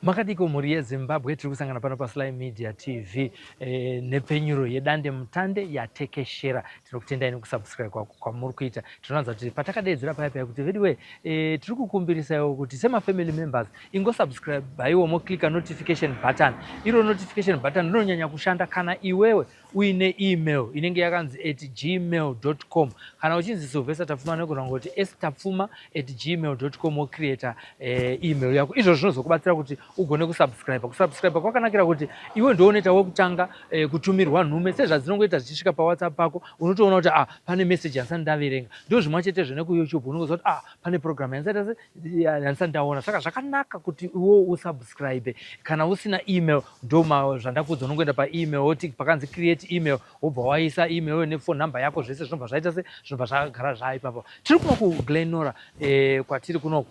Makadiko mhuri yeZimbabwe, tiri kusangana pano paSly Media TV nhepfenyuro yedande mutande yatekeshera. Tinokutendai nekusubscribe kwamuri kuita. Tinowanza kuti patakadeedzera paya paya kuti veduwe tiri kukumbirisaiwo kuti semafamily members ingosubscribaiwo moklika notification button. Iro notification button rinonyanya kushanda kana iwewe uine email inenge yakanzi at gmail com. Kana uchinzi Sylvester Tapfuma unogona kungoti stapfuma at gmail com wocreata email yako. Izvo zvinozokubatsira kuti ugone kusubscribe. Kusubscribe kwakanakira kuti iwe ndiwe unoita wekutanga kutumirwa nhume sezvadzinongoita zvichisvika paWhatsApp pako. Unotoona kuti pane message yandisati ndaverenga. Ndo zvimwe chetezvo nekuYouTube, unongoziva kuti pane program yandisati ndaona. Saka zvakanaka kuti iwe usubscribe. Kana usina email, ndo zvandakuudza, unongoenda paemail woti pakanzi create email, wobva waisa email nephone number yako, zvese zvinobva zvaita se zvinobva zvagara zvaipapo. Tiri kuno kuGlenora kwatiri kunoku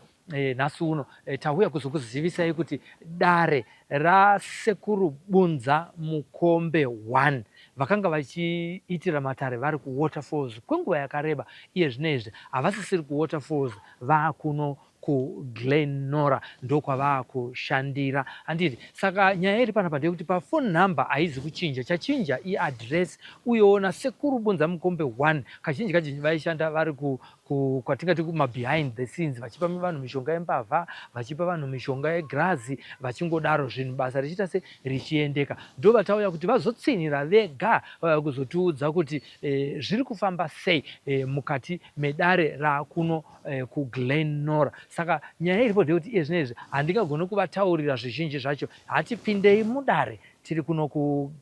nhasi uno tauya kuzokuzivisai kuti dare raSekuru Bunza Mukombe 1 vakanga vachiitira matare vari kuWaterfalls kwenguva yakareba, iye zvino izvi havasisiri kuWaterfalls, vakuno kuGlenora ndokwavaakushandira, handiti? Saka nyaya iri panapa ndeyekuti pafone number haizi kuchinja, chachinja iaddress. Uyewo naSekuru Bunza Mukombe 1 kazhinji kazhinji vaishanda vari kwatingati kumabehind the scenes, vachipa vanhu mishonga yembavha, vachipa vanhu mishonga yegrazi, vachingodaro zvinhu basa richiita se richiendeka. Ndo vatauya kuti vazotsinhira vega kuzotiudza kuti zviri kufamba sei mukati medare rakuno kuGlenora. Saka nyaya iripo ndeyekuti iye zvino izvi handingagoni kuvataurira zvizhinji zvacho. Hatipindei mudare, tiri kuno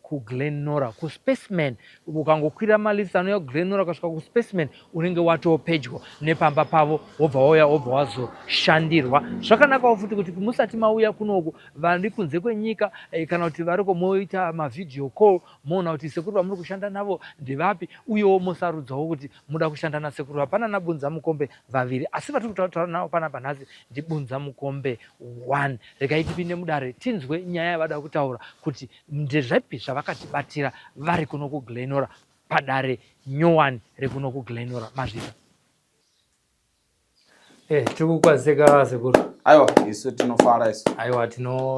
kuGlenora kuSpaceman. Ukangokwira malifts anouya kuGlenora ukasvika kuSpaceman, unenge watoo pedyo nepamba pavo, wobva wauya, wobva wazoshandirwa zvakanakawo futi. Kuti musati mauya kunoku, vari kunze kwenyika kana kuti variko, moita mavideo call, moona kuti sekuru vamuri kushanda navo ndevapi, uyewo mosarudzawo kuti muda kushanda nasekuru. Hapana naBunza Mukombe vaviri, asi vatiri kutaura navo panapa nhasi ndiBunza Mukombe 1. Regai tipinde mudare tinzwe nyaya yavada kutaura kuti ndezvapi zvavakatibatira vari kuno kuGlenora padare nyowani rekuno kuGlenora. Mazvita. Tiri kukwaziseka, sekuru. Aiwa, isu tinofara isu. Aiwa,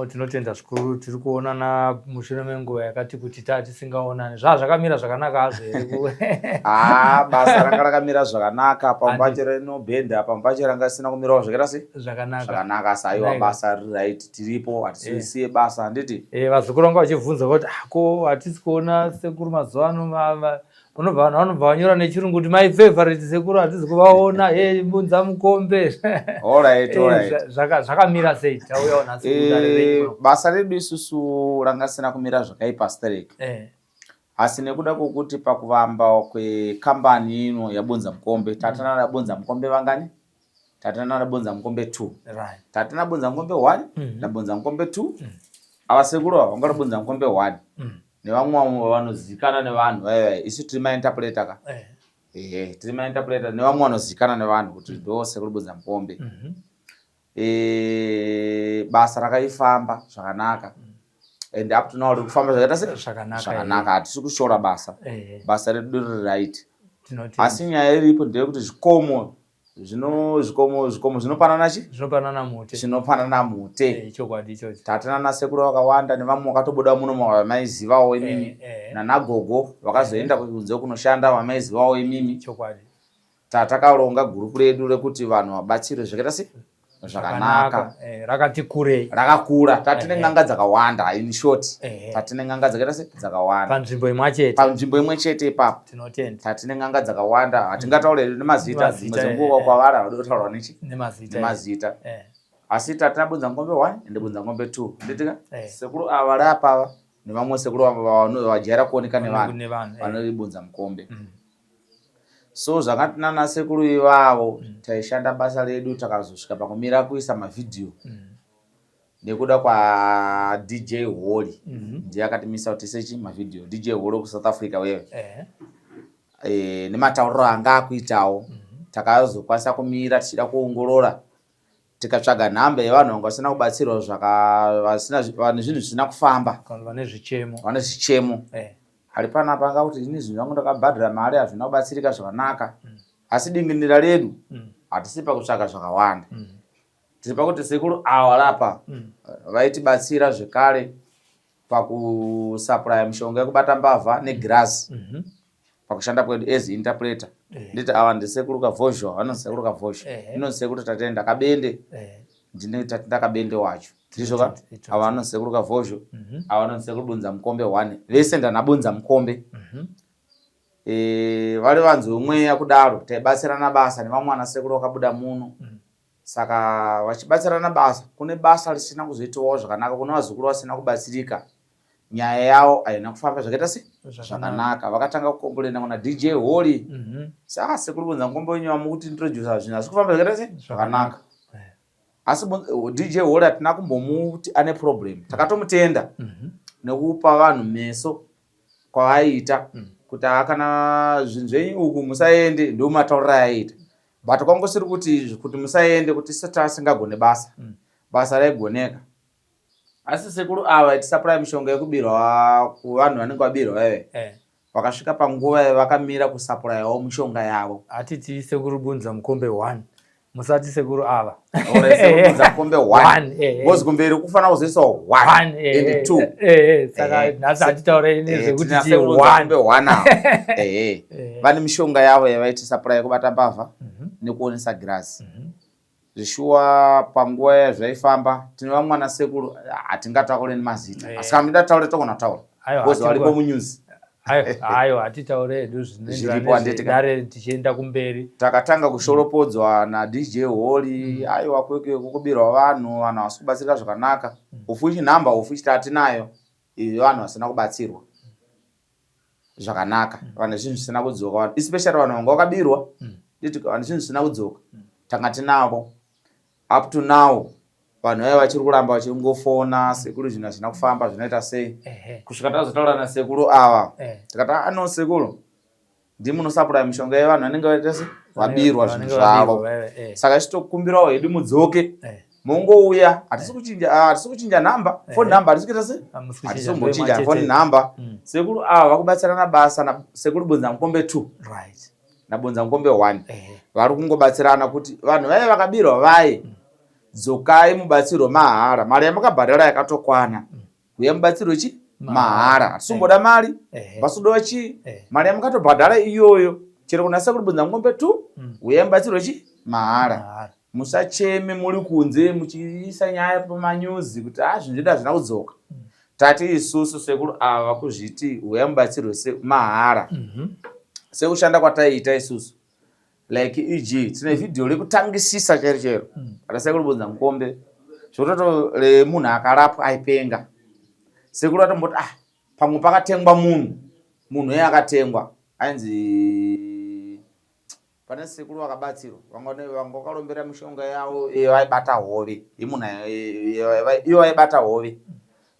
tinotenda zvikuru. Tiri kuonana mushure menguva yakati kuti taa tisingaonani. Zvaa zvakamira zvakanaka hazvo here? Haa, basa ranga rakamira zvakanaka. Pamwe pacho rinobhenda, pamwe pacho ranga risina kumirawo zvakaita sei? Zvakanaka. Zvakanaka, asi aiwa, basa riri right, tiripo, hatisiye basa, handiti? Vazukuru vanga vachibvunza kuti, "Ah, ko hatisi kuona sekuru mazuva ano?" Unobva vanhu vanobva vanyora nechirungu kuti, "My favorite sekuru, hatisi kuvaona, he Bunza Mukombe." Zvakamira sei? Tauyawo nhasi kudare renyu kuno. Basa redu isusu ranga risina kumira zvakaipa sterek, asi nekuda kwokuti pakuvamba kwekambani ino yaBunza Mukombe, tatana naBunza Mukombe vangani? Tatana naBunza Mukombe 2. Tatana Bunza Mukombe 1 naBunza Mukombe 2. Ava sekuru ava vanga Bunza Mukombe 1 nevamwe vamwe vanozivikana nevanhu vaivai. Isu tiri mainterpreter ka. Ehe, tiri mainterpreter nevamwe vanozivikana nevanhu kuti ndo sekuru Bunza Mukombe. Basa rakaifamba zvakanaka and up to now riri kufamba zvakaita se zvakanaka. Zvakanaka, hatisi kushora basa. Basa redu riri right, Tinotenda. asi nyaya iripo ndeyekuti zvikomo zvino zvikomo zvinopanana chi Zvinopanana mute. Zvinopanana mute. Chokwadi ichocho. Tatana nasekuru vakawanda nevamwe vakatobuda muno vamaizivawo imimi, nanagogo vakazoenda kunze kunoshanda vamaizivawo imimi. Tatakaronga gurupu redu rekuti vanhu vabatsirwe zvakaita se zvakanaka. Rakati kurei. Rakakura. Tatine n'anga dzakawanda. In short, tatine n'anga dzakaita se dzakawanda. Panzvimbo imwe chete. Panzvimbo imwe chete ipapo. Tinotenda. Tatine n'anga dzakawanda, hatingataure hedu nemazita. Dzimwe Nemazita, dzenguva kwavari havadi kutaurwa nechi Nemazita. Nemazita. Asi tatina Bunza Mukombe 1 ende Bunza Mukombe 2, nditika sekuru ava vari apava nevamwe sekuru vajaira kuoneka nevanhu Nevanhu. Vanoribunza Mukombe. So zvakati nana sekuru ivavo taishanda basa redu, takazosvika pakumira kuisa mavhidhiyo nekuda kwaDJ Holly. Ndiye akatimisa kuti tiise chi mavhidhiyo, DJ Holly kuSouth Africa wewe. Nematauriro anga akuitawo, takazokwanisa kumira tichida kuongorora, tikatsvaga nhamba yevanhu vanga vasina kubatsirwa vasina vane zvinhu zvisina kufamba. Kana vane zvichemo. Vane zvichemo. Ari panapa anga kuti, "Ini zvinhu zvangu ndakabhadhara mari, hazvina kubatsirika zvakanaka." Asi dingindira redu hatisi pakutsvaga zvakawanda. Tiri pakuti sekuru awa rapa vaitibatsira zvekare pakusaplaya mishonga yekubata mbavha negirazi pakushanda kwedu as interpreter. Nditi ava ndisekuru Kavhozho, vanonzi sekuru Kavhozho, inonzi sekuru Tatenda Kabende, ndine Tatenda Kabende wacho ndizvo ka. Ava vanonzi sekuru Kavhozho, ava vanonzi sekuru Bunza Mukombe one, vese ndana Bunza Mukombe. Vari vanzi vemweya kudaro, taibatsirana basa nevamwe vana sekuru vakabuda muno. Saka vachibatsirana basa, kune basa risina kuzoitiwawo zvakanaka, kune vazukuru vasina kubatsirika, nyaya yavo haina kufamba zvakaita se zvakanaka. Vakatanga kukomburena kuna DJ Holly. Saa sekuru Bunza Mukombe wenyu vamukuti introduce zvinhu asi kufamba zvakaita se zvakanaka. Asi DJ Holly hatina kumbomuti ane problem, takatomutenda nekupa vanhu meso kwavaiita kuti kana zvinhu zvenyu uku musaende, ndo matauriro aiita. But kwangosiri kuti musaende kuti tasingagone basa, basa raigoneka. Asi sekuru ava tisaplaya mishonga yekubirwa kuvanhu vanenge vabirwa vaive vakasvika panguva yavakamira kusaplayawo mishonga yavo. Hatiti sekuru Bunza Mukombe 1, musati sekuru ava. Bunza Mukombe 1, because kumberi kufanira kuzoiswa 1 and 2. Saka nhasi hatitaurei nezvekuti ti 1 ava. Ehe, vane mishonga yavo yavaiti supply yekubata mbavha nekuonesa girazi. Zvishuwa panguva yazvaifamba, tine vamwe vana sekuru hatingataure nemazita, asi kana muchida taure togona kutaura because varipo munews. Aiwa, hatitaure hedu zvinoenderana tichienda kumberi. Takatanga kushoropodzwa naDJ Holly, aiwa kweke kukubirwa vanhu, vanhu havasi kubatsirika zvakanaka. Ufuchi nhamba ufuchi tatinayo iyo vanhu vasina kubatsirwa zvakanaka, vanhu zvinhu zvisina kudzoka, especially vanhu vanga vakabirwa, nditi vanhu zvinhu zvisina kudzoka tanga tinavo up to now. Vanhu vaiva vachiri kuramba vachingofona, sekuru zvinhu hazvina kufamba, zvinoita sei? Kusvika tazotaura nasekuru ava, tikati ano sekuru, ndimi munosaplaya mishonga yevanhu vanenge vaita se vabirwa zvinhu zvavo, saka ichitokumbirawo hedu mudzoke mongouya. Hatisi kuchinja nhamba, phone number hatisi kuita se hatisi kumbochinja phone number. Sekuru ava vakubatsirana basa nasekuru Bunza Mukombe 2 naBunza Mukombe 1, vari kungobatsirana kuti vanhu vaive vakabirwa vaye, dzokai mubatsirwe mahara. Mari yamakabhadhara yakatokwana, uya mubatsirwe chi mahara. Hatisimboda mari, vasikudiwa chii, mari yamakatobhadhara iyoyo chero kuna sekuru Bunza Mukombe 2, uya mubatsirwe chi mahara. Musacheme muri kunze muchiisa nyaya pamanyuzi kuti a zvinhu zvedu hazvina kudzoka. Tati isusu sekuru ava vakuzviti uya mubatsirwe mahara. Sekushanda kwataiita isusu, like eg tine vhidhiyo rekutangisisa chairo chairo rasekuru Bunza Mukombe, zvototo remunhu akarapwa aipenga. Sekuru atomboti ah, pamwe pakatengwa munhu, munhu iye akatengwa ainzi pane sekuru vakabatsirwa vanga vakarombera mishonga yavo vaibata hove yemunhu, iyo vaibata hove,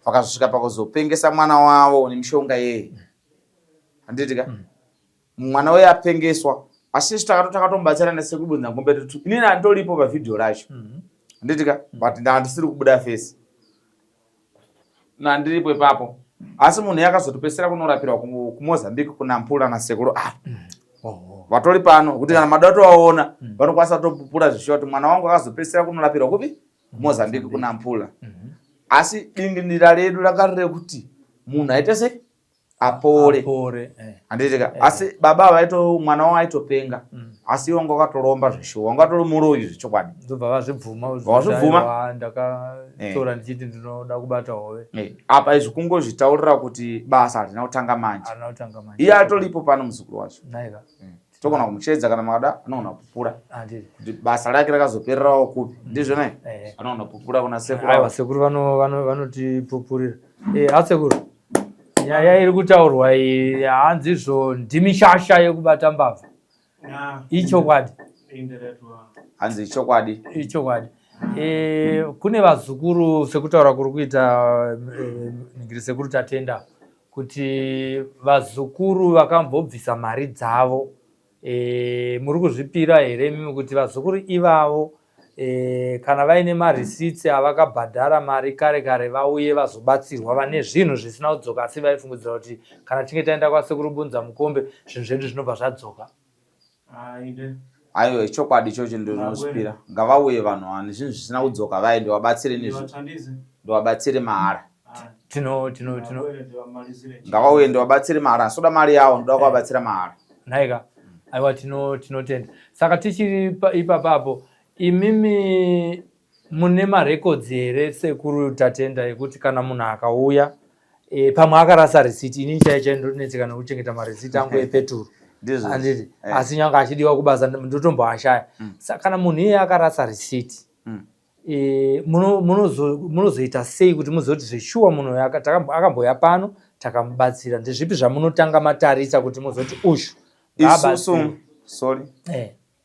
vakazosvika pakuzopengesa mwana wavo nemishonga yeye, handiti ka? Mwana uye apengeswa, asi isu takatomubatsira nesekuru Bunza Mukombe two. Inini handitolipo pavhidhiyo racho, handiti ka? But ndandisiri kubuda face nandiripo ipapo, asi munhu yakazotopesera kunorapirwa kuMozambique kuNampula nasekuru ava vatori pano, kuti kana mada tovaona vanokwanisa kutopupura zvishuwa kuti mwana wangu akazopesera kunorapirwa kupi, kuMozambique kuNampula. Asi dingindira redu rakari rekuti munhu aite sei, apore. Apore. Handiti ka? Asi baba vaito mwana wavo aitopenga, asi iwe wanga wakatoromba zveshuwa, wanga watori muroyi zvechokwadi. Ndobva vazvibvuma. Vazvibvuma. Aiwa, ndakatora ndichiti ndinoda kubata hove. Apa izvi kungozvitaurira kuti basa harina kutanga manje. Harina kutanga manje. Iye atoripo pano muzukuru wacho. Naika. Togona kumuchedza kana makada, anogona kupupura handiti kuti basa rake rakazopererawo kupi, ndizvo nai? Anogona kupupura kuna sekuru. Aiwa, sekuru vanotipupurira. Asekuru, nyaya iri kutaurwa iyi, hanzizvo ndimi shasha yekubata mbavha, ichokwadi? Hanzi ichokwadi. Ichokwadi. Kune vazukuru, sekutaura kuri kuita ningiri sekuru Tatenda, kuti vazukuru vakambobvisa mari dzavo, muri kuzvipira here imimi kuti vazukuru ivavo, kana vaine marisitsi avakabhadhara mari kare kare, vauye vazobatsirwa vane zvinhu zvisina kudzoka, asi vaifungidzira kuti kana tinge taenda kwasekuru Bunza Mukombe zvinhu zvedu zvinobva zvadzoka? Aide. Aiwa, chokwadi ichocho ndinozvipira. Ngavauye vanhu vane zvinhu zvisina kudzoka, vaye ndivabatsire nezvo, ndivabatsire mahara. Tino tino tino Ngavauye ndivabatsire mahara. Soda mari yavo, ndoda kuvabatsira mahara. Nhaika, aiwa, tinotenda. Saka tichiri ipapapo, imimi mune marecords here, Sekuru Tatenda, ekuti kana munhu akauya, pamwe akarasa risiti? Inini chaiyo chaiyo ndonetseka nekuchengeta marisiti angu epeturu. Ndizvo. Handiti? Asi nyange achidiwa kubasa ndotomboashaya. Saka kana munhu iyeye akarasa risiti, munozoita sei kuti muzoti zveshuwa munhu uyu akamboya pano, takamubatsira? Ndezvipi zvamunotanga matarisa kuti muzoti ushu Isusu, sorry,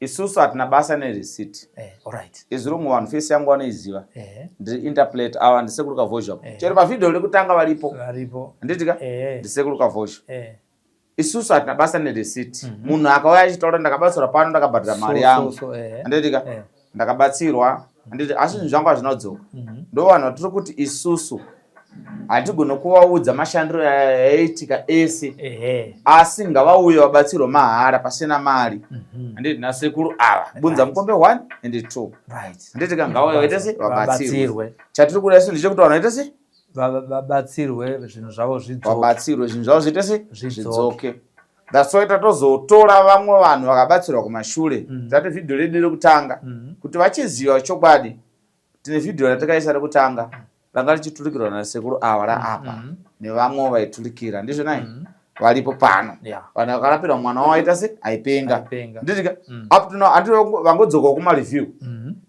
isusu hatina basa nerisiti. Alright. Izvirungu vanhu face yangu vanoiziva. Ndiri interplate, ava ndiSekuru Kavhozho. Chero pavhidhiyo rekutanga varipo. Varipo. Handitika? NdiSekuru Kavhozho. Isusu hatina basa nerisiti. Munhu akauya achitaura, "Ndakabatsirwa pano, ndakabhadhara mari yangu," handitika? "Ndakabatsirwa," handiti? "Asi zvinhu zvangu hazvinodzoka." Ndo vanhu vatiri kuti isusu hatigone kuvaudza mashandiro yaiitika ese, asi ngavauye vabatsirwe mahara pasina mari, handiti? Nasekuru ava, Bunza Mukombe 1 and 2, handiti ka? Ngavauye vaite se vabatsirwe. Vabatsirwe. Chatiri kuda isu ndechekuti vanhu vaite se Vabatsirwe, zvinhu zvavo zvidzoke. Vabatsirwe, zvinhu zvavo zviite se Zvidzoke. Zvidzoke. That's why tatozotora vamwe vanhu vakabatsirwa kumashure. Tati vhidhiyo redu rekutanga, kuti vachiziva chokwadi, tine vhidhiyo ratakaisa rekutanga ranga richiturikirwa nasekuru ava raapa nevamwewo vaiturikira. Ndizvo nai? Varipo pano. Vanhu vakarapirwa mwana wavo aita se aipenga. Aipenga. Nditika up to now handiti vangodzokawo kumareview?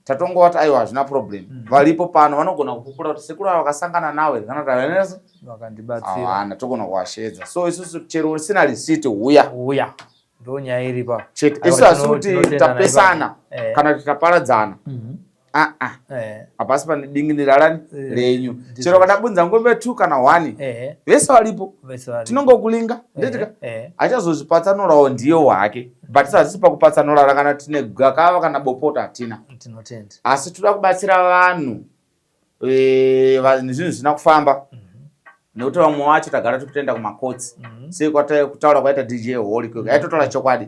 Tatongovati aiwa, hazvina problem. Varipo pano, vanogona kupupura kuti sekuru ava vakasangana nawo here kana kuti havana se Vakandibatsira. Havana, togona kuvashedza. So isusu chero usina risiti, huya. Uya, ndo nyaya iripa. Chete. Aiwa, Isu hasi kuti tinotenda tapesana naipapo. kana kuti taparadzana. Aa, hapasi pane dingindira rani renyu. Chero kana Bunza Ngombe 2 kana 1, vese varipo. Vese varipo. Tinongokulinga, nditika? Achazozvipatsanurawo ndiye hwake, but isu hatisi pakupatsanura kana tine gakava kana bopota, hatina. Tinotenda. Asi toda kubatsira vanhu nezvinhu zvisina kufamba, nekuti vamwe vacho tagara tiri kutoenda kumakotsi. Sei kutaura kwaita DJ Holy, aitotaura chokwadi.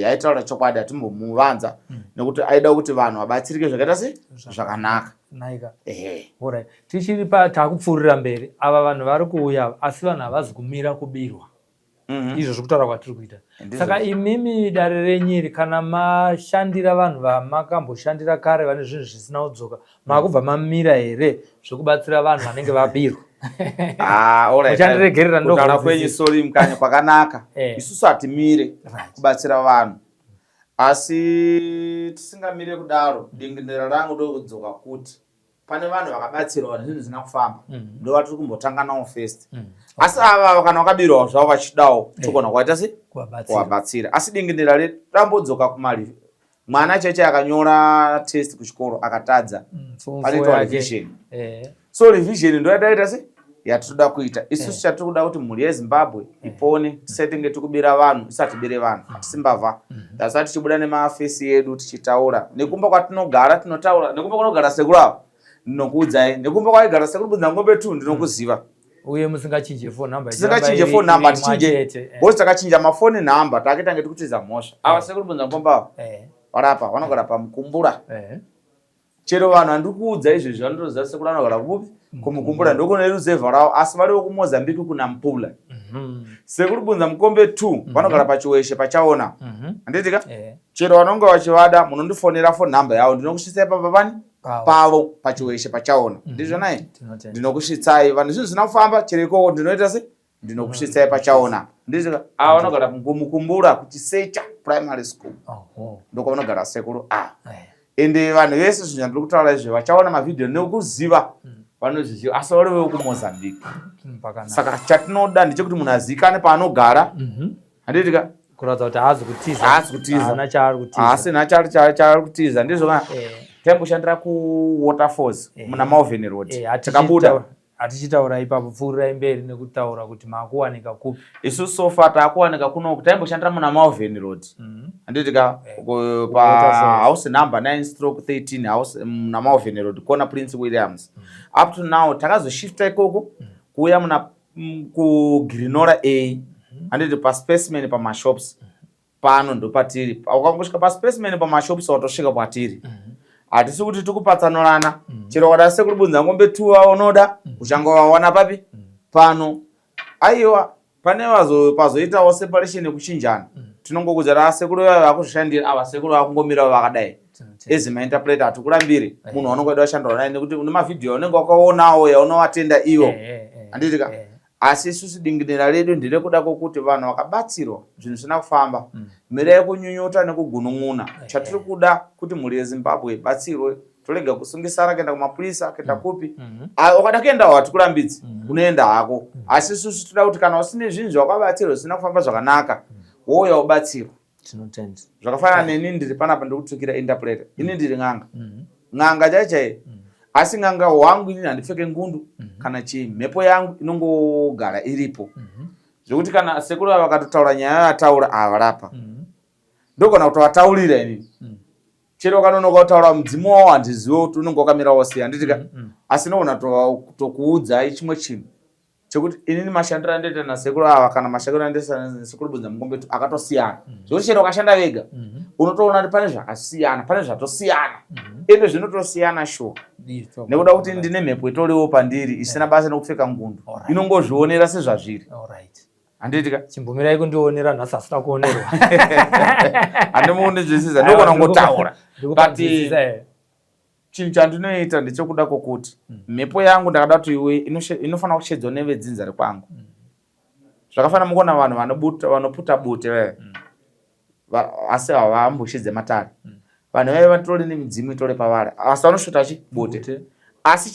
Aitaura chokwadi, hatimbomuvanza, nekuti aida kuti vanhu vabatsirike zvakaita se zvakanaka. Naika. Alright. Tichiri pa takupfuurira mberi, ava vanhu vari kuuya ava, asi vanhu havazi kumira kubirwa. Izvo zvekutaura kwatiri kuita. Saka imimi dare renyu iri, kana mashandira vanhu vamakamboshandira kare vane zvinhu zvisina kudzoka, makubva mamira here zvekubatsira vanhu vanenge vabirwa? Ah, alright. Muchandiregerera. Kutaura kwenyu, sorry Mukanya, kwakanaka. Isusu hatimire kubatsira vanhu, asi tisingamire kudaro, dingindira rangu ndokudzoka kuti pane vanhu vakabatsirwa zvinhu zvisina kufamba, ndo vatiri kumbotanga nawo first. Asi ava kana vakabirwawo zvavo vachidawo, togona kuvaita se Kuvabatsira. Kuvabatsira. Asi dingindira redu rambodzoka kumari. Mwana chaiche akanyora test kuchikoro akatadza, Form panoitwa four yake. revision. So revision ndo yataita se yatinoda kuita isusu. Chatiri kuda kuti mhuri yeZimbabwe ipone, tisatenge tikubira vanhu, isatibire vanhu. Hatisi mbavha. That's why tichibuda nemafesi edu tichitaura nekumba kwatinogara, tinotaura nekumba kunogara sekuru ava, ndinokuudzai nekumba kwaigara sekuru Bunza Ngombe 2, ndinokuziva. Uye musingachinje phone number. Tisingachinje phone number, tichinje because takachinja mafoni number taketange tikutiza mhosva. Ava sekuru Bunza Ngombe ava varapa, vanogara paMukumbura. Chero vanhu vandiri kuudza izvezvi vanotoziva sekuru anogara kupi, kuMukumbura, ndokune ruzevha ravo, asi variwo kuMozambique, kuNampula. Sekuru Bunza Mukombe 2 vanogara paChiweshe, pachaona, handiti ka? Chero vanonge vachivada, munondifonera phone number yavo, ndinokusvitsai pamba pani Pavo. Pavo paChiweshe, pachaona. Ndizvo nai? Tinotenda. Ndinokusvitsai. Vanhu zvinhu zvisina kufamba, chero ikoko ndinoita se ndinokusvitsai pachaona, ndizvo ka? Ava vanogara muKumbura, kuChisecha Primary School. Ndokwavanogara sekuru ava. Ende vanhu vese, zvinhu zvandiri kutaura izvi, vachaona mavhidhiyo nekuziva, vanozviziva, asi vari vekumozambique. Pakanaka. Saka chatinoda ndechekuti munhu azivikane paanogara, handiti ka? Kuratidza kuti haazi kutiza. Haasi kutiza. Haana chaari kutiza. Haasina chaari kutiza, ndizvo ka? Taimboshandira kuWaterfalls, muna Malvern Road. Takabuda. Hatichitaura ipapo, pfuurirai mberi nekutaura kuti makuwanika kupi. Isu so far taakuwanika kunoku. Taimboshandira muna Malvern Road, handiti ka? Waterfalls. Pahouse number 9/13, house muna Malvern Road, corner Prince Williams. Up to now takazoshifta ikoko kuuya muna kuGrinola A, handiti, paSpecimen, pamashops. Pano ndopatiri. Ukangosvika paspecimen pamashops watosvika kwatiri. Hatisi kuti tikupatsanurana. Chero ukada sekuru Bunzangombe 2 vaunoda uchangovawana papi? Pano. Aiwa, pane pazoitawo separation yekuchinjana. Tinongokuudza kuti asekuru vaya vakuzvishandira, ava sekuru vakungomirawo vakadai. As mainterpreter hatikurambiri munhu waunenge waida kushandira naye nekuti une mavhidhiyo aunenge wakaonawo yaunovatenda ivo. Handiti ka? Asi isusu dingindira redu nderekuda kwokuti vanhu vakabatsirwa zvinhu zvisina kufamba, mirai kunyunyuta nekugunun'una. Chatiri kuda kuti mhuri yeZimbabwe ibatsirwe, torega kusungisana kuenda kumapurisa, kuenda kupi. Ukada kuendawo hatikurambidzi, unoenda hako. Asi isusu toda kuti kana usine zvinhu zvawakabatsirwa zvisina kufamba zvakanaka, wouya ubatsirwe. Tinotenda. Zvakafanana neni ndiri panapa ndikutukira interpreter. Ini ndiri n'anga. N'anga chai chai. Asi n'anga hwangu inini handipfeke ngundu kana chii. Mhepo yangu inongogara iripo. Zvekuti kana sekuru ava vakatotaura nyaya yavataura havarapa. Ndogona kutovataurira inini. Chero ukanonoka kutaura mudzimu wawo handizive kuti unenge wakamira wose handiti ka. Asi ndogona kutokuudzai chimwe chinhu. Chekuti inini mashandiro andoita nasekuru ava kana mashandiro andoita nasekuru Bunzamukombe akatosiyana. Zvekuti chero ukashanda vega unotoona kuti pane zvakasiyana, pane zvatosiyana. Ende zvinotosiyana sure. Nekuda kuti ndine mhepo itoriwo pandiri isina basa nekupfeka ngundu. Inongozvionera sezvazviri. Handiti ka? Chimbomirai kundionera nhasi asina kuonerwa. Handimukundinzwisisa, ndogona kungotaura. But chinhu chandinoita ndechekuda kwokuti mhepo yangu ndakada kuti iwe inofanira kushedzwa nevedzinza rekwangu. Zvakafanana mukuona vanhu vanoputa bute vaya. Asi havamboshedze matare. Vanhu vaya vatori nemidzimu itori pavari asi vanosvuta chi bute. Asi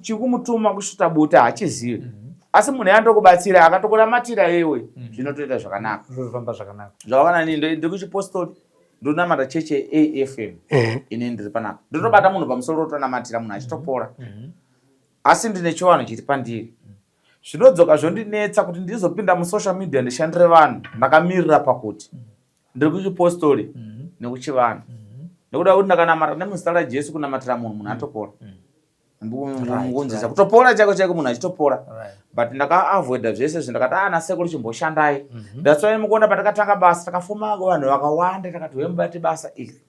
chiri kumutuma kusvuta bute haachizivi. Asi munhu andokubatsira akatokunamatira iwe zvinotoita zvakanaka. Zvinofamba zvakanaka. Zvakafanana neni ndiri kuchipostori ndonamata chechi yeAFM ini ndiri panapa. Ndotobata munhu pamusoro otonamatira munhu achitopora. Asi ndine chivanhu chiri pandiri. Zvinodzoka zvondinetsa kuti ndizopinda musocial media ndishandire vanhu ndakamirira pakuti ndiri kuchipostori nekuchivanhu. Nekuda kuti ndakanamata nemuzita raJesu kunamatira munhu, munhu atopora. Mukunzisa kutopora chaiko chaiko munhu achitopora. But ndakaavoida zvese izvi ndakati ana sekuru chimboshandai. That's why mukuona patakatanga basa takafuma vanhu vakawanda takati huya mubate basa iri.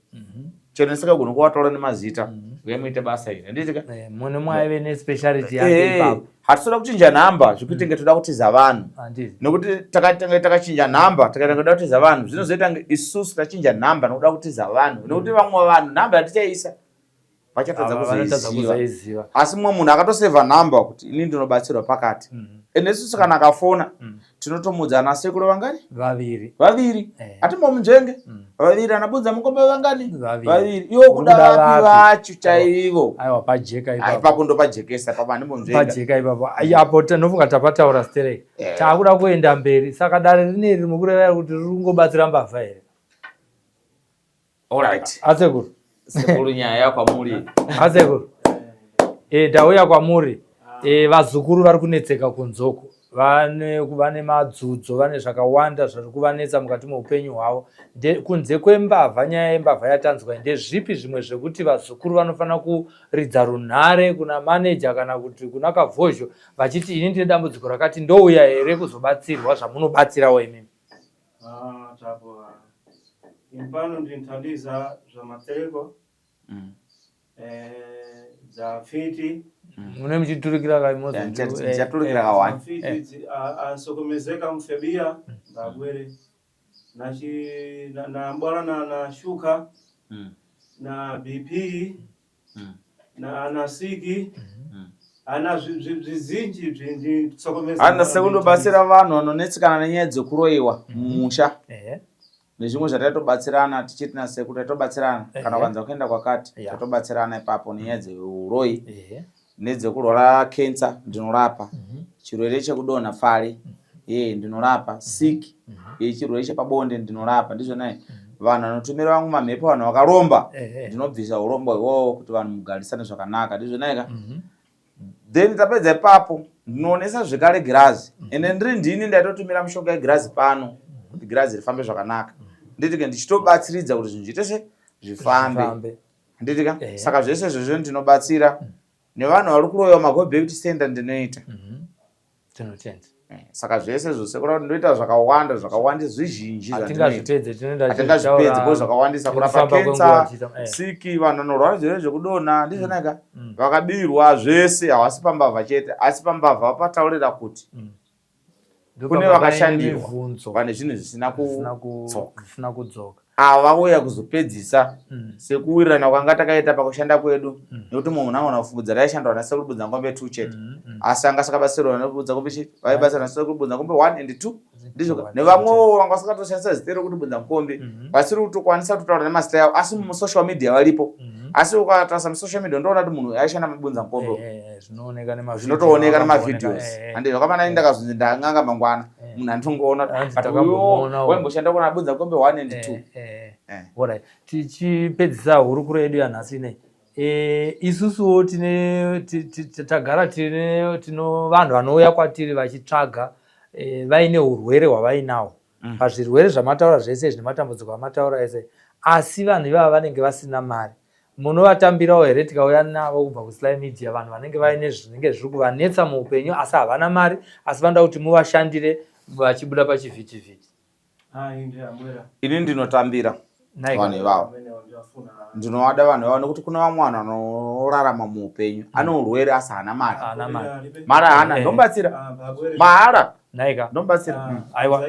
Chero ndisingagoni kuvataura nemazita, huya muite basa iri. Handiti ka? Mune mwaive nespeciality yake ipapo. Hatitoda kuchinja nhamba zvekuti tinge toda kutiza vanhu. Nekuti takatanga takachinja nhamba tikaita kuda kutiza vanhu zvinozoita kunge isusu tachinja nhamba nekuda kutiza vanhu. Nekuti vamwe vanhu nhamba yatichaisa vachatadza kuzoiziva. Asi mumwe munhu akatosevha nhamba kuti ini ndinobatsirwa pakati. Ende isusu kana akafona tinotomuudza ana sekuru vangani? Vaviri. Vaviri. Hatimbomunzvenge. Vaviri ana Bunzamukombe vangani? Vaviri. Iwo kuda vapi vacho chaivo? Aiwa pajeka ipapo. Ipapo ndopajekesa ipapo handimbonzvenga. Pajeka ipapo. Apo tinofunga tapataura stereki. Taakuda kuenda mberi. Saka dare rineri mukureva kuti riri kungobatsira mbavha here? Alright. Asekuru. Sekuru nyaya kwamuri. Asekuru. Ndauya kwamuri. Vazukuru vari kunetseka kunzoko. Vane madzudzo, vane zvakawanda zviri kuvanetsa mukati meupenyu hwavo. Kunze kwembavha, nyaya yembavha yatanzwa, ndezvipi zvimwe zvekuti vazukuru vanofanira kuridza runhare kuna maneja kana kuti kuna Kavhozho vachiti ini ndine dambudziko rakati ndouya here kuzobatsirwa zvamunobatsirawo imimi? Tapo ini pano ndinothandiza zvamatereko dzafiti. Mune muchiturikira kaimozi. Ndichaturikira kawani. Dzafiti asokomezeka mufebia ngabwere nachi na mbwala na shuka na BP na anasiki ana zvizinji zvinditsokomeza. Ana sekundobatsira vanhu vanonetsekana nenyaya dzekuroiwa mumusha. Nezvimwe zvataitobatsirana tichiti nasekuru taitobatsirana kana ukanza kuenda kwakati tatobatsirana ipapo nenyaya dzeuroyi nedzekurwara cancer ndinorapa chirwere chekudonha pfari ye ndinorapa sick ye chirwere chepabonde ndinorapa ndizvona vanhu vanotumira vangu mamhepo vanhu vakaromba ndinobvisa urombo iwowo kuti vanhu mugarisane zvakanaka ndizvona ka. Then tapedza ipapo ndinoonesa zvekare girazi ende ndiri ndini ndaitotumira mishonga yegirazi pano kuti girazi rifambe zvakanaka nditike ndichitobatsiridza kuti zvinhu zviite se zvifambe handitika. Saka zvese izvozvo ndinobatsira nevanhu vari kuroyiwa mago back to sender ndinoita. Tinotenda. Eh, saka zvese zvose kureva kuti ndoita zvakawanda zvakawandisa zvizhinji hatingazvipedze tinoenda hatingazvipedze ko zvakawandisa kurapa kensa eh. siki vanhu vanorwara zvirwere zvekudonha ndizvona ka mm. vakabirwa zvese havasi pambavha chete asi pambavha vapataurira kuti Kune vakashandirwa vane zvinhu zvisina kudzoka ava vauya kuzopedzisa mm. sekuwirirana kwanga takaita pakushanda kwedu mm. nekuti munhu unangona kufungudza taishandwa nasekuru Bunzangombe two chete mm, mm. asi anga asakabatsirwa nebunzangombe chete vaibatsirwa nasekuru Bunzangombe one and two ndizvo nevamwewo vanga vasingatoshandisa zita rekuti Bunzangombe mm -hmm. vasiri kutokwanisa kutotaura nemazita yavo asi musocial media varipo mm -hmm. asi ukatarisa musocial media ndoona kuti munhu aishanda mabunzangombe eh, eh, eh, zvinotooneka nemavideos handi zvakafanana ndakazonzi ndang'anga mangwana munhu andingoona but uyo waimboshanda kuna bunza kombe one and two Alright. Tichipedzisa hurukuro yedu yanhasi inei e, isusuwo tine tagara tine tino vanhu vanouya kwatiri vachitsvaga e, vaine urwere hwavainahwo mm. pazvirwere zvamataura zvese izvi nematambudziko amataura ese asi vanhu ivava vanenge vasina mari munovatambirawo here tikauya navo kubva kusly media vanhu vanenge vaine zvinenge zviri kuvanetsa muupenyu asi havana mari asi vanoda kuti muvashandire vachibuda pachivhitivhiti ini ndinotambira vanhu ivavo ndinovada vanhu ivavo nekuti kuna vamwe vanhu vanorarama muupenyu mm. ane urwere asi haana mari mari haana eh. ndomubatsira ah, mahara ndomubatsira ah, mm. aiwa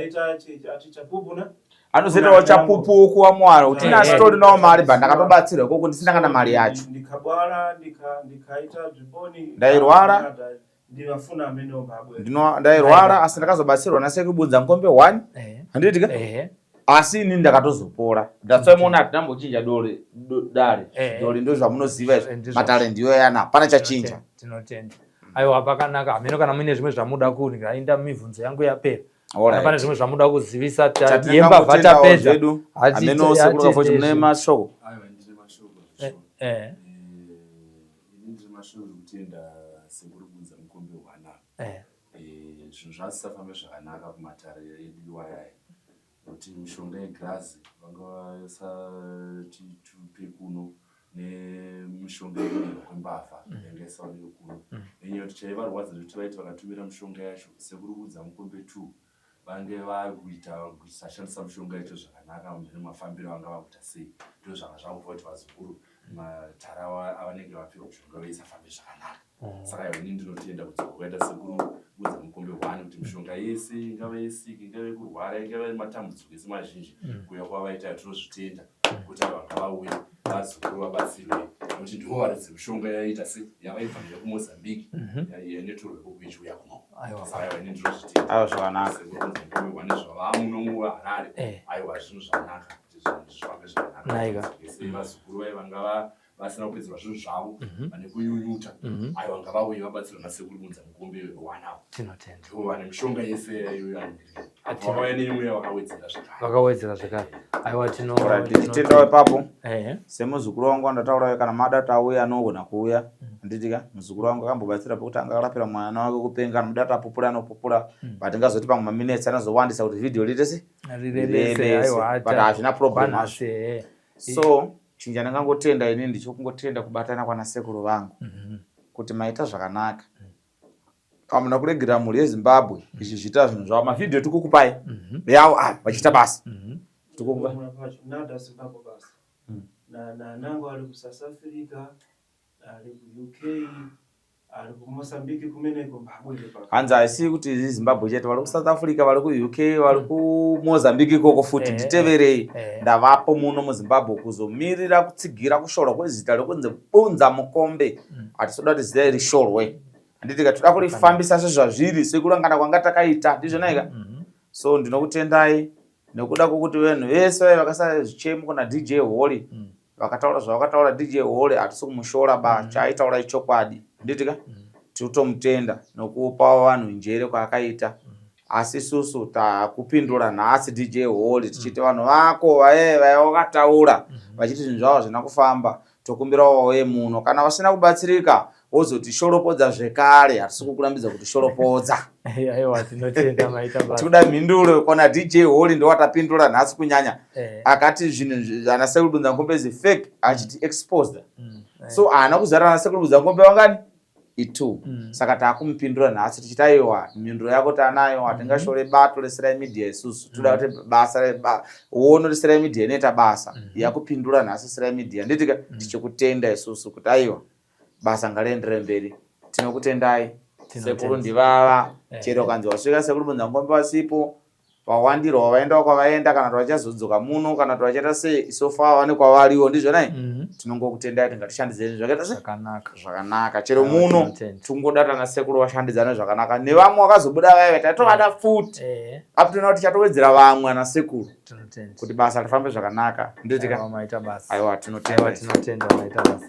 anozoitawo chapupu kuva mwana kuti ina asitori nawo mari but ndakatobatsirwa ikoko ndisina kana mari yacho ndairwara ndairwara asi ndakazobatsirwa nasekubunza ngombe one eh. handiti ka eh. asi ini ndakatozopora that's why muona hatina mbochinja dore dare eh. dore ndo zvamunoziva izvi matare ndiyo yana hapana chachinja tinotenda aiwa pakanaka hameno kana muine zvimwe zvamuda kunika inda mibvunzo yangu yapera kana pane zvimwe zvamuda kuzivisa yembavha tapedza hameno sekuru kafochi mune mashoko eh. Ini ndiri mashoko ekutenda sekuru Bunza Mukombe hwana. Eh. Eh, zvinhu zvasisafambe zvakanaka kumatare edu iwayaya nokuti mishonga yegirazi vanga vasatitupe kuno nemishonga yekubirwa kwembavha mm. yanga isaoneke kuno mm. nenyaya yekuti chaivarwadza ndekuti vaiti vakatumira mishonga yacho sekuru Bunza Mukombe two vange vakuita kusashandisa mishonga yacho zvakanaka nemafambiro avanga vakuita sei ndo zvanga zvakupa kuti vazukuru matara avanenge vapiwa mishonga vaisafambe zvakanaka mm. saka ini ndinotenda kuti kwakaita sekuru budza mukombe one kuti mishonga yese ingava yesiki ingava yekurwara ingava yematambudziko ese mazhinji mm. kuuya kwavaita tinozvitenda kuti ava ngavauye vazukuru vabatsirwe nekuti ndivo varidzi mishonga yaita se yavaibva nayo kumozambique mhm. yainotorwa ikoko ichiuya kuno saka ini ndinozvitenda aiwa zvakanaka nezvavamuno muharare eh. aiwa zvinhu zvanaka kuti zvinhu zvifambe zvakanaka vazukuru vaye vangava vasina kupedzerwa zvinhu zvavo mhm. vane kunyunyuta mhm. aiwa ngavauye vabatsirwe nasekuru bunza mukombe wanawo tinotenda ndivo vane mishonga yese iyoyo neimwe vakawedzera zvekare vakawedzera zvekare aiwa tinotendawo ipapo semuzukuru wangu wandataurayo kana mada kuti auye anogona kuuya mm. handitika muzukuru wangu akambobatsira pekuti anga akarapira mwana wake kupenga kana muda kuti apupura anopupura mm. but ngazoti pamwe maminutes anozowandisa kuti vhidhiyo riite se rirebese but hazvina problem hazvo so Chinhu chandingangotenda ini ndechokungotenda kubatana kwana sekuru vangu mm -hmm. kuti maita zvakanaka hamuna kuregera mhuri yezimbabwe mm -hmm. ichizviita zvinhu zvavo mavhidhiyo tikukupai mm -hmm. yavo ava vachiita basa mm -hmm. tikukupai nanango ari kusouth africa ari kuuk ari kumozambique kumeneko mbabwere pa hanzi haisi kuti izimbabwe chete vari kusouth africa vari kuuk vari kumozambique ikoko futi eh, nditeverei eh. ndavapo muno muzimbabwe kuzomirira kutsigira kushorwa kwezita rekunzi bunza mukombe mm. hatisoda kuti zita iri shorwe handiti ka toda kurifambisa sezvazviri sekurangana kwanga takaita ndizvona ika mm-hmm. so ndinokutendai nekuda kwokuti vanhu vese vaive vakasa zvichemo kuna dj holy mm. Vakataura zvavakataura DJ Hole hatisi kumushora ba mm. chaaitaura ichokwadi handiti ka mm. tinotomutenda nokupawo vanhu njere kwaakaita mm. asi isusu takupindura nhasi DJ Hole tichiti mm. vanhu vako vaye vaya wakataura mm. vachiti zvinhu zvavo hazvina kufamba tokumbirawo vauye muno kana vasina kubatsirika wozotishoropodza zvekare hatisi kukurambidza kuti shoropodza aiwa tinotenda maita basa tikuda mhinduro kona dj holy ndowatapindura nhasi kunyanya eh. akati zvinhu ana sekuru bunza ngombe is fake achiti exposed mm, eh. so haana kuzara ana sekuru bunza ngombe vangani I2 Saka takumupindura nhasi tichiti aiwa, mhinduro yako tanayo, hatingashore bato reSly Media isusu. Toda kuti basa uone kuti Sly Media inoita basa. Yakupindura nhasi Sly Media. Nditika tichikutenda isusu kuti aiwa, basa ngarienderere mberi. Tinokutendai. Sekuru ndivava. Chero ukanzi wasvika sekuru Bunzangombe vasipo, vawandirwa vaendawo kwavaenda, kana kuti vachazodzoka muno, kana kuti vachaita sei, so far vane kwavariwo, ndizvo nai? Tinongokutendai kuti ngatishandidzeni zvakaita sei? Zvakanaka. Zvakanaka. Chero muno tingoda tana sekuru vashandidzane zvakanaka nevamwe vakazobuda vaive tatovada futi up to now tichatowedzera vamwe ana sekuru kuti basa rifambe zvakanaka. Nditika maita basa. Aiwa, tinotenda. Tinotenda, maita basa.